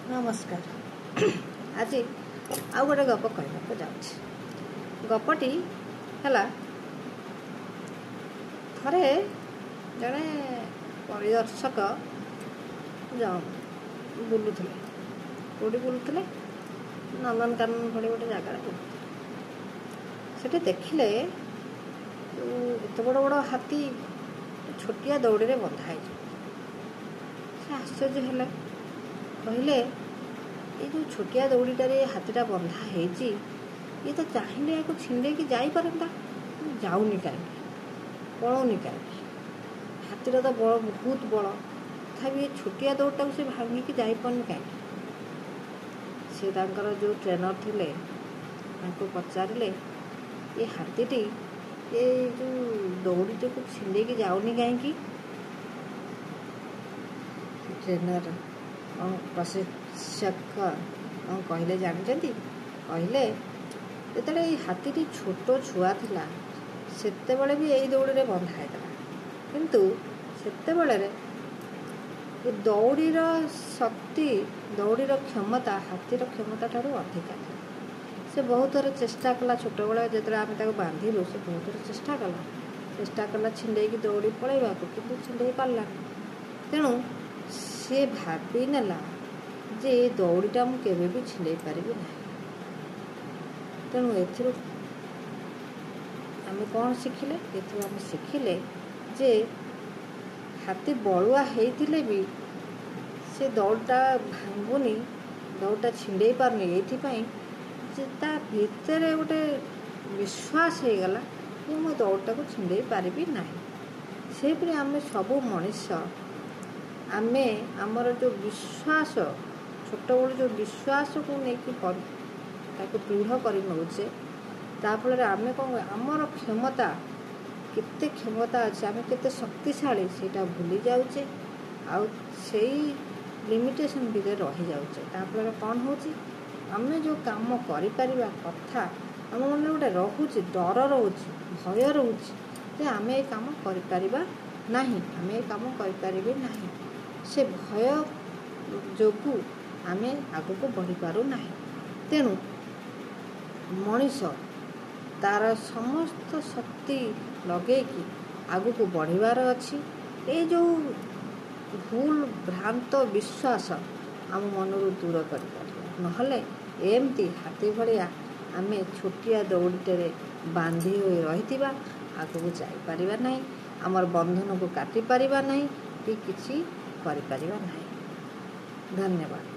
ନମସ୍କାର। ଆଜି ଆଉ ଗୋଟେ ଗପ କହିବାକୁ ଯାଉଛି। ଗପଟି ହେଲା, ଥରେ ଜଣେ ପରିଦର୍ଶକ ବୁଲୁଥିଲେ। କେଉଁଠି ବୁଲୁଥିଲେ? ନନ୍ଦନକାନନ ଭଳି ଗୋଟେ ଜାଗାରେ ବୁଲୁଥିଲେ। ସେଠି ଦେଖିଲେ ଯେଉଁ ଏତେ ବଡ଼ ବଡ଼ ହାତୀ ଛୋଟିଆ ଦଉଡ଼ିରେ ବନ୍ଧା ହେଇଛି। ସେ ଆଶ୍ଚର୍ଯ୍ୟ ହେଲେ, କହିଲେ, ଏଇ ଯେଉଁ ଛୋଟିଆ ଦଉଡ଼ିଟାରେ ହାତୀଟା ବନ୍ଧା ହେଇଛି, ଇଏ ତ ଚାହିଁଲେ ୟାକୁ ଛିଣ୍ଡେଇକି ଯାଇପାରନ୍ତା, ଯାଉନି କାହିଁକି, ପଳଉନି କାହିଁକି? ହାତୀର ତ ବଳ ବହୁତ ବଳ, ତଥାପି ଏ ଛୋଟିଆ ଦଉଡ଼ିଟାକୁ ସେ ଭାଙ୍ଗିକି ଯାଇପାରୁନି କାହିଁକି? ସେ ତାଙ୍କର ଯେଉଁ ଟ୍ରେନର୍ ଥିଲେ ତାଙ୍କୁ ପଚାରିଲେ, ଏ ହାତୀଟି ଏ ଯେଉଁ ଦଉଡ଼ିଟାକୁ ଛିଣ୍ଡେଇକି ଯାଉନି କାହିଁକି? ଟ୍ରେନର୍ ପ୍ରଶିକ୍ଷକ କ'ଣ କହିଲେ ଜାଣିଛନ୍ତି? କହିଲେ, ଯେତେବେଳେ ଏଇ ହାତୀଟି ଛୋଟ ଛୁଆ ଥିଲା, ସେତେବେଳେ ବି ଏଇ ଦଉଡ଼ିରେ ବନ୍ଧା ହେଇଥିଲା, କିନ୍ତୁ ସେତେବେଳରେ ଏ ଦଉଡ଼ିର ଶକ୍ତି, ଦଉଡ଼ିର କ୍ଷମତା ହାତୀର କ୍ଷମତା ଠାରୁ ଅଧିକା ଥିଲା। ସେ ବହୁତ ଥର ଚେଷ୍ଟା କଲା। ଛୋଟବେଳେ ଯେତେବେଳେ ଆମେ ତାକୁ ବାନ୍ଧିଲୁ, ସେ ବହୁତ ଥର ଚେଷ୍ଟା କଲା ଛିଣ୍ଡେଇକି ଦଉଡ଼ି ପଳେଇବାକୁ, କିନ୍ତୁ ଛିଣ୍ଡେଇ ପାରିଲାନି। ତେଣୁ ସେ ଭାବି ନେଲା ଯେ ଏ ଦଉଡ଼ିଟା ମୁଁ କେବେ ବି ଛିଣ୍ଡେଇ ପାରିବି ନାହିଁ। ତେଣୁ ଏଥିରୁ ଆମେ କ'ଣ ଶିଖିଲେ? ଏଥିରୁ ଆମେ ଶିଖିଲେ ଯେ ହାତୀ ବଳୁଆ ହେଇଥିଲେ ବି ସେ ଦଉଡ଼ିଟା ଭାଙ୍ଗୁନି, ଦଉଡ଼ିଟା ଛିଣ୍ଡେଇ ପାରୁନି, ଏଇଥିପାଇଁ ଯେ ତା ଭିତରେ ଗୋଟେ ବିଶ୍ୱାସ ହେଇଗଲା ଯେ ମୁଁ ଦଉଡ଼ିଟାକୁ ଛିଣ୍ଡେଇ ପାରିବି ନାହିଁ। ସେହିପରି ଆମେ ସବୁ ମଣିଷ, ଆମେ ଆମର ଯେଉଁ ବିଶ୍ୱାସ, ଛୋଟବେଳୁ ଯେଉଁ ବିଶ୍ୱାସକୁ ନେଇକି ତାକୁ ଦୃଢ଼ କରି ନେଉଛେ, ତା ଫଳରେ ଆମେ କ'ଣ, ଆମର କ୍ଷମତା କେତେ କ୍ଷମତା ଅଛି, ଆମେ କେତେ ଶକ୍ତିଶାଳୀ, ସେଇଟା ଭୁଲି ଯାଉଛେ ଆଉ ସେଇ ଲିମିଟେସନ୍ ଭିତରେ ରହିଯାଉଛେ। ତା ଫଳରେ କ'ଣ ହେଉଛି? ଆମେ ଯେଉଁ କାମ କରିପାରିବା କଥା, ଆମ ମନରେ ଗୋଟେ ରହୁଛି, ଡର ରହୁଛି, ଭୟ ରହୁଛି ଯେ ଆମେ ଏ କାମ କରିପାରିବା ନାହିଁ, ଆମେ ଏ କାମ କରିପାରିବେ ନାହିଁ। ସେ ଭୟ ଯୋଗୁଁ ଆମେ ଆଗକୁ ବଢ଼ିପାରୁନାହିଁ। ତେଣୁ ମଣିଷ ତାର ସମସ୍ତ ଶକ୍ତି ଲଗେଇକି ଆଗକୁ ବଢ଼ିବାର ଅଛି। ଏଇ ଯେଉଁ ଭୁଲ ଭ୍ରାନ୍ତ ବିଶ୍ୱାସ ଆମ ମନରୁ ଦୂର କରିପାରିବା, ନହେଲେ ଏମିତି ହାତୀ ଭଳିଆ ଆମେ ଛୋଟିଆ ଦଉଡ଼ିଟାରେ ବାନ୍ଧି ହୋଇ ରହିଥିବା, ଆଗକୁ ଯାଇପାରିବା ନାହିଁ, ଆମର ବନ୍ଧନକୁ କାଟିପାରିବା ନାହିଁ କି କିଛି କରିପାରିବା ନାହିଁ। ଧନ୍ୟବାଦ।